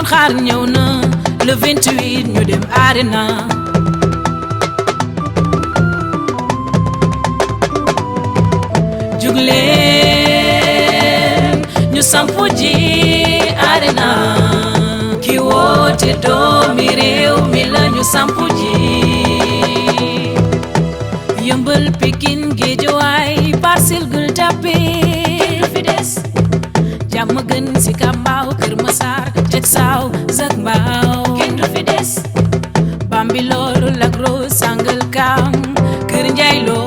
xaar ñëw na le 28 ñu dem arena jug leen ñu sampu ji arena ki woote doomi réew mi la ñu sampu ji Yëmbal Pikine Géejawaay Parcelles Gueule Tapée fi des jàmm gën si Kambaaw Kër Massar Jaksaaw Zac Mbaaw kenn du fi des Bambilor Lac Rose Sangalkam Kër Njaay Lo